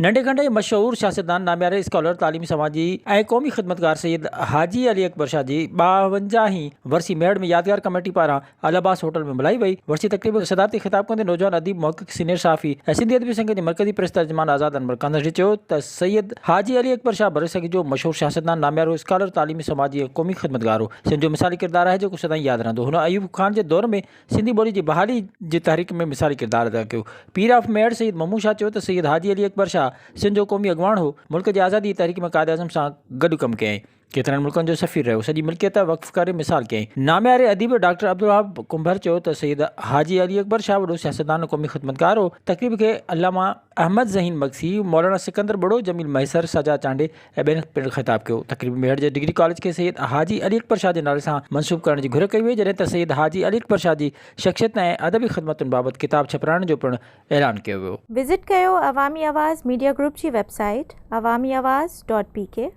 ننڍي کنڊ جي مشهور سياستدان، نامياري اسڪالر، تعليمي، سماجي ۽ قومي خدمتگار سيد حاجي علي اڪبر شاهه جي ٻاونجاهين ورسي ميهڙ ۾ يادگار ڪميٽي پاران العباس هوٽل ۾ ملهائي وئي. ورسي تقريب کي صدارتي خطاب ڪندي نوجوان اديب، محقق، سينيئر صحافي ۽ سنڌي ادبي سنگت جي مرڪزي پريس ترجمان آزاد انور ڪانڌڙي چيو ته سيد حاجي علي اڪبر شاهه برصغير جو مشهور سياستدان، ناميارو اسڪالر، تعليمي، سماجي ۽ قومي خدمتگار هو، سنڌ جو مثالي ڪردار آهي جيڪو سدائين ياد رهندو. هن ايوب خان جي دور ۾ سنڌي ٻولي جي بحالي جي تحريڪ ۾ مثالي ڪردار ادا ڪيو. پير آف ميهڙ سيد محمود شاهه چيو ته سيد حاجي علي اڪبر شاهه سنڌ جو قومي اڳواڻ هو، ملڪ جي آزادي جي تحريڪ ۾ قائداعظم سان گڏ ڪم ڪيائين، ڪيترن ملڪن جو سفير رهيو، سڄي ملڪيت وقف ڪري مثال ڪيائين. نامياري اديب ڊاڪٽر عبدالوهاب ڪنڀر چيو ته سيد حاجي علي اڪبر شاهه وڏو سياستدان ۽ قومي خدمتگار هو. تقريب کي علامه احمد ذهين مگسي، مولانا سڪندر ٻڙو، جميل مهيسر، سجاد چانڊيي ۽ ٻين پڻ خطاب ڪيو. تقريب ۾ ميهڙ جي ڊگري ڪاليج کي سيد حاجي علي اڪبر شاهه جي نالي سان منسوب ڪرڻ جي گهر ڪئي وئي جڏهن ته سيد حاجي علي اڪبر شاهه جي شخصيت ۽ ادبي خدمتن بابت ڪتاب ڇپرائڻ جو پڻ اعلان ڪيو ويو. وزٽ ڪيو عوامي آواز ميڊيا گروپ جي website Awami Awaz dot P K.